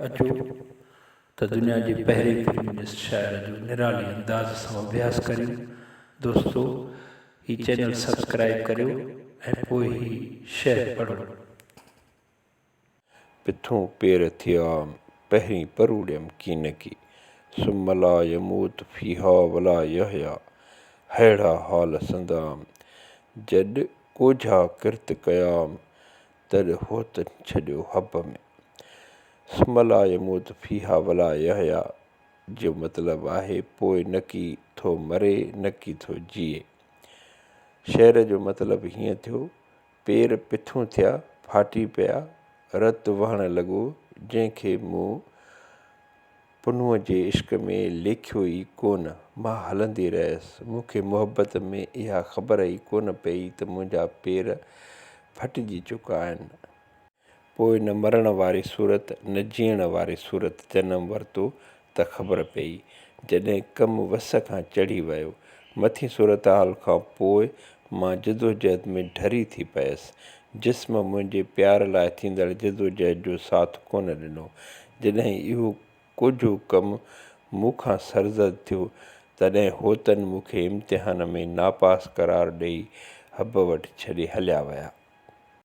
اچو ته دنيا جي پهرين فيمنسٽ شاعره جو نرالي انداز سان اڀياس ڪريون. دوستو هي چينل سبسڪرائيب ڪريو ۽ پوء هي شعر پڙهو. پٿون پير ٿيام، پهرين پروڙيم ڪينڪي، ثم لا يموت فيها ولا يحيا، ههڙا حال سندام، جڏ ڪوجها ڪرت ڪيام، تڏ هوت ڇڏيو حب ۾. ثم لا يموت فيها ولا يحيا جو مطلب آهي پوء نڪي ٿو مري نڪي ٿو جيئي. شعر جو مطلب هيئن ٿيو، پير پٿون ٿيا، ڦاٽي پيا، رت وهڻ لڳو، جنهن کي مون پنهونء جي عشق ۾ ليکيو ئي ڪونه. مان هلندي رهيس. مون کي محبت ۾ اها خبر ئي ڪونه پيئي ته منهنجا پير ڦٽجي چڪا آهن. پوء نه مرڻ واري صورت نه جيئڻ واري صورت جنم ورتو ته خبر پيئي. جڏهن ڪم وس کان چڙهي ويو. مٿين صورتحال کان پوء مان جدوجهد ۾ ڍري ٿي پيس. جسم منهنجي پيار لاء ٿيندڙ جدوجهد جو ساٿ ڪونه ڏنو. جڏهن اهو ڪوجهو ڪم مون کان سرزد ٿيو، تڏهن هوتن مون کي امتحان ۾ ناپاس قرار ڏيئي حب وٽ ڇڏي هليا ويا.